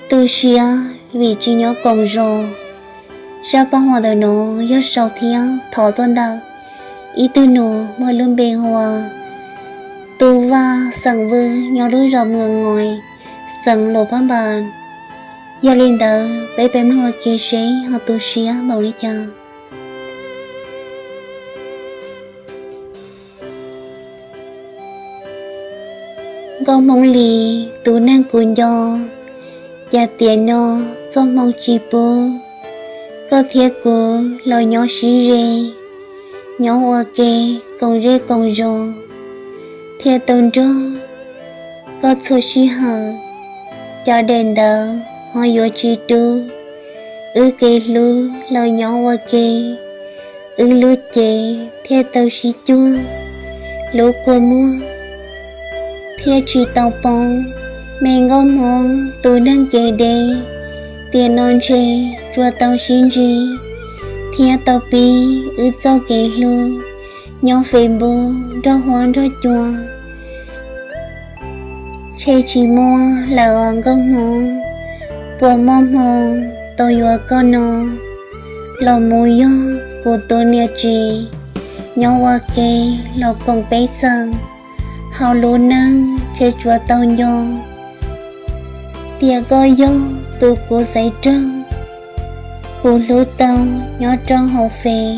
Tu siab vim tsis nyob koom zos. Zaj paj huam ntawm no yog sau thiab thov tuaj ntawm ib tug nus muaj lub npe hu ua Tub Vaj xeem Vwj nyob lub zos Muas Ngois, xeev Luas Phaj Npas. Yog li ntawd peb peb mloog ua ke seb ho tu siab npaum li cas. Nkauj Hmoob Lis, tus neeg kuv nco, cas tiam no txoj hmoo tsis pub koj thiab kuv los nyob sib ze, nyob ua ke koom zej koom zos thiaj tau nrog koj txhua sij hawm. Cov daim ntawv ho yuav tsis rub wb kev hlub los nyob ua ke, wb lub cev thiaj tau sib cuag. Lub kua muag thiaj tsis tau poob, me nkauj hmoob tus neeg kev deb, tiam no ntshe tsuas tau sib ntsib thiab tau pib wb txoj kev hlub nyob Facebook nrog huab nrog cua. Ntshe tsis muaj lawm os nkauj hmoob, puas muaj hmoo tau yuav koj no los mus yog kuv tus niam tsev, nyob ua ke los koom peb xeem, hauv lub neej ntshe tsuas tau nco tias koj yog tus kuv xaiv raug, kuv hlub tau nyob rau hauv Fev.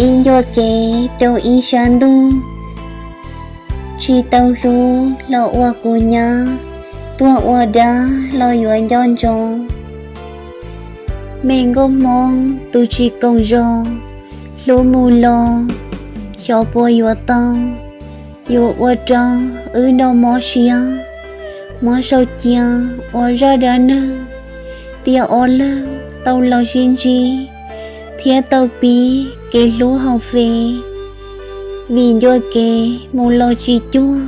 Ib ncua kev rau ib sab ntuj, tsis tau hlub los ua kuv nyab, tuag ua dab los yuav nco ntsoov. Me nkauj hmoob tus tsis koom zos, hlub mus los xyov puas yuav tau, yuav ua rau wb nrog mob siab. Muab sau cia ua zaj dab neeg, tias ob leeg tau los sib ntsib thiab tau pib kev hlub hauv Fev, vim ncua kev mus los tsis cuag,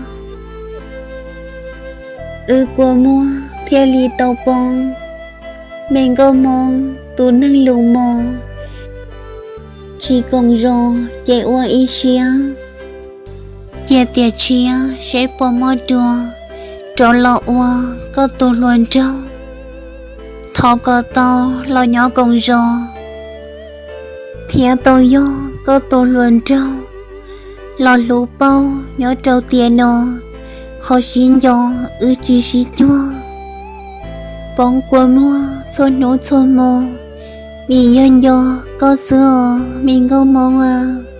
wb kua muag thiaj li tau poob. Me nkauj hmoob tus neeg lus mos, tsis koom zos ces ua ib siab, cia tiam tshiab seb puas muaj dua rov los ua koj tus hluas nraug. Thov kom tau los nyob koom zos thiab tau yog koj tus hluas nraug, los hlub pauj nyob rau tiam no, qhov sib nco wb tsis sib cuag, poob kua muag txhua hnub txhua hmo, vim yog nco koj xwb os me nkauj hmoob a.